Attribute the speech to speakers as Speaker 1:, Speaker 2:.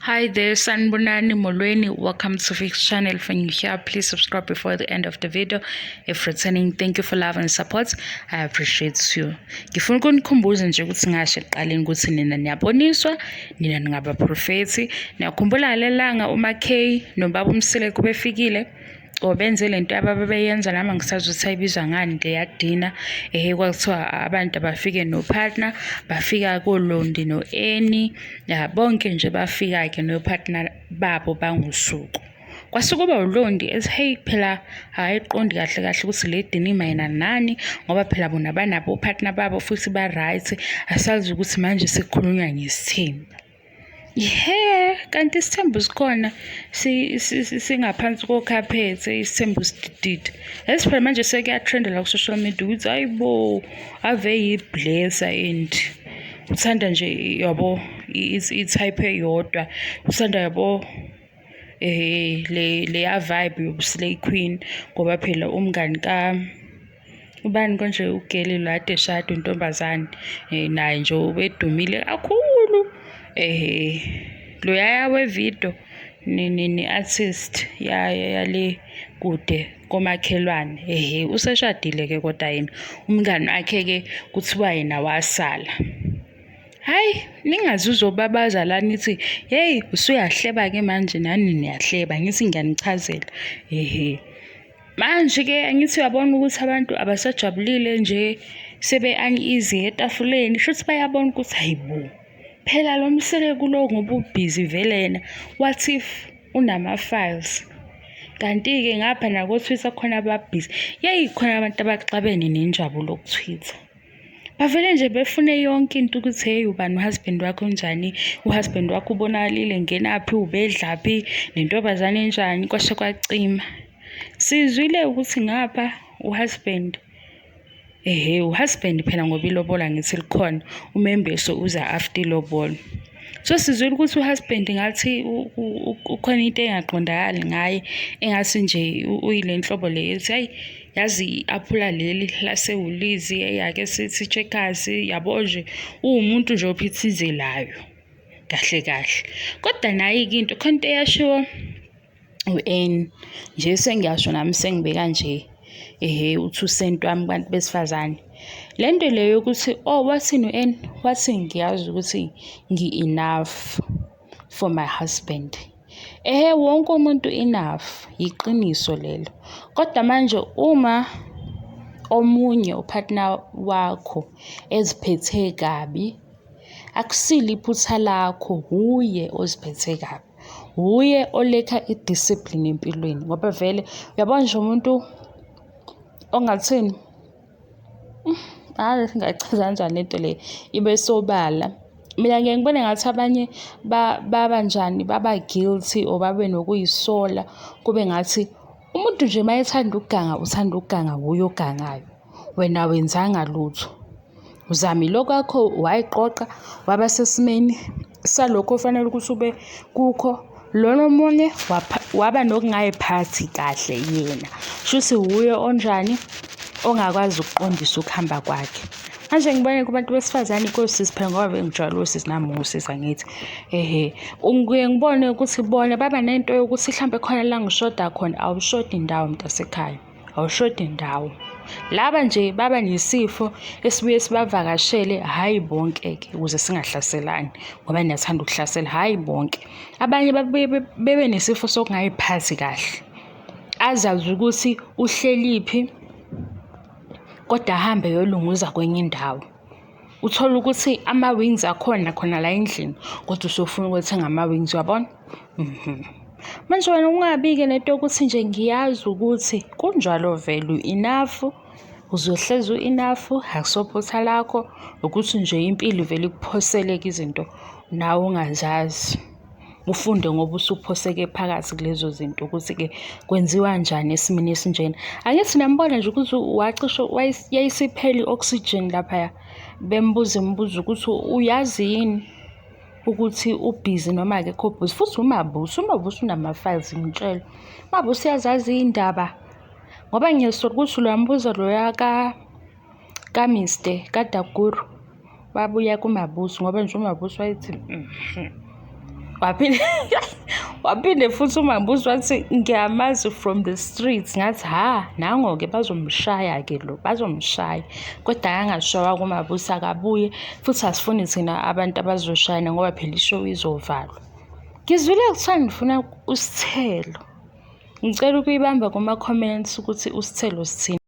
Speaker 1: Hi there, Sanibonani Molweni. Welcome to Fix Channel. If you're here, please subscribe before the end of the video. If returning, thank you for love and support. I appreciate you. Ngifuna ukunikhumbuza nje ukuthi ngasho ekuqaleni ukuthi nina niyaboniswa, nina ningabaprofethi. Niyakhumbula lelanga uma K nobaba uMseleku befikile or benze lento ababeyenza, nami angisazi ukuthi ayibizwa ngani leya dinner. Kwakuthiwa abantu abafike no-partner, bafika koLondi no-Annie, ya bonke nje bafika-ke no-partner babo bangosuku. Kwase kuba uLondi ethi, hey, phela akayiqondi kahle kahle ukuthi le dinner imayelana nani, ngoba phela bona banabo o-partner babo futhi ba-right, asazi ukuthi manje sekukhulunywa ngesithembu. Ihe, kanti isithembu sikhona, singaphansi kokhaphethe, isithembu sididide. Yazi phela manje sekuyatrenda la ku-social media ukuthi hayi bo, ave yi-blesser and uthanda nje, yabo, i-type eyodwa, uthanda, yabo, le leya vibe yobu-slay queen, ngoba phela umngani ka ubani konje ugeli lo ade eshada intombazane, naye nje ubedumile kakhulu, loyaya we-video ne-artist yale kude komakhelwane, ehhe, useshadile-ke kodwa yena umngani wakhe-ke kuthiwa yena wasala. Hhayi, ningaze uzobabaza la nithi, hey, usuyahleba-ke manje, nani niyahleba, ngithi ngiyanichazela, ehhe. Manje-ke angithi uyabona ukuthi abantu abasajabulile nje, sebe-uneasy etafuleni, shuthi bayabona ukuthi hayi bo, phela lo Mseleku lo ngoba ubhizi vele yena, what if unama-files? Kanti-ke ngapha nako-Twitter khona ababhizi. Yeyi, khona abantu abaxabene nenjabulo ku-Twitter. Bavele nje befune yonke into ukuthi, hey, ubani u-husband wakho, unjani, u-husband wakho ubonakalile ngenaphi, ubedlaphi, nentombazane enjani, kwase kwacima. Sizwile ukuthi ngapha u-husband, ehhe, u-husband phela ngoba ilobola ngithi likhona, umembeso uza after ilobolo. So sizwile ukuthi u-husband ngathi ukhona into engaqondakali ngaye, engathi nje uyile nhlobo le ethi, hayi, yazi i-aphula leli laseWoolies, ake sithi Checkers, yabo nje, uwumuntu nje ophithizelayo kahle kahle. Kodwa nayi-ke into, khona into eyashiwo u-Annie nje, sengiyasho nami sengibeka nje, ehhe, u-2 cent wami kubantu besifazane. Le nto le yokuthi, oh, wathini u-Annie? Wathi ngiyazi ukuthi ngi-enough for my husband. Ehhe, wonke umuntu enough, yiqiniso lelo. Kodwa manje uma omunye u-partner wakho eziphethe kabi, akusilo iphutha lakho, wuye oziphethe kabi. Wuye o-lack-a i-discipline empilweni, ngoba vele uyabona nje umuntu ongathini, hhayi, ngingayichaza kanjani lento le ibe sobala. Mina ngiye ngibone ngathi abanye baba njani, baba guilty or babe nokuyisola, kube ngathi umuntu nje uma ethanda ukuganga, uthanda ukuganga, wuye ogangayo, wena awenzanga lutho. Uzamile okwakho, wayiqoqa, waba sesimeni salokhu ofanele ukuthi ube kukho. Lona omunye waba nokungayiphathi kahle yena. Shuthi wuye onjani, ongakwazi ukuqondisa ukuhamba kwakhe. Manje ngibone kubantu besifazane kosisi phela, ngoba bengijwayele osisi, nami ngiwusisi angithi. Ehhe, ngiye ngibone ukuthi bona baba nento yokuthi hlampe khona la ngishoda khona, awushodi ndawo mntasekhaya, awushodi ndawo. Laba nje baba nesifo esibuye sibavakashele, hhayi bonke-ke, ukuze singahlaselani ngoba niyathanda ukuhlasela, hhayi bonke. Abanye babuye bebe nesifo sokungayiphathi kahle, azazi ukuthi uhleliphi kodwa ahambe eyolunguza kwenye indawo. Uthole ukuthi ama-wings akhona khona la endlini kodwa usufuna ukuyothenga ama-wings, uyabona? Manje wena ungabi-ke nento yokuthi nje ngiyazi ukuthi kunjalo vele u-enough, uzohlezi u-enough, akusophutha lakho, ukuthi nje impilo ivele ikuphosele-ke izinto nawe ongazazi. Ufunde ngoba usuphoseke phakathi kulezo zinto ukuthi-ke kwenziwa njani esimeni esinjena. Angithi niyambona nje ukuthi wacishe yayisiphela i-oxygen laphaya, bembuza imibuzo ukuthi uyazi yini ukuthi ubhizi noma akekho bhizi, futhi uMabusi, uMabusi unama-files ngitshela. UMabusi uyazazi iy'ndaba ngoba ngiyasola ukuthi loya mbuzo loya ka-Mr kaDaguru wabuya kuMabusi, ngoba nje uMabusi wayethi. Waphinde waphinde futhi uMabusi wathi ngiyamazi from the streets. Ngathi ha, nango-ke bazomshaya-ke lo, bazomshaya. Kodwa akangashawa kuMabusi, akabuye futhi asifuni thina abantu abazoshayana ngoba phela ishow izovalwa. Ngizwile kuthiwa nifuna uSithelo. Ngicela ukuyibamba kuma-comments ukuthi uSithelo sithini.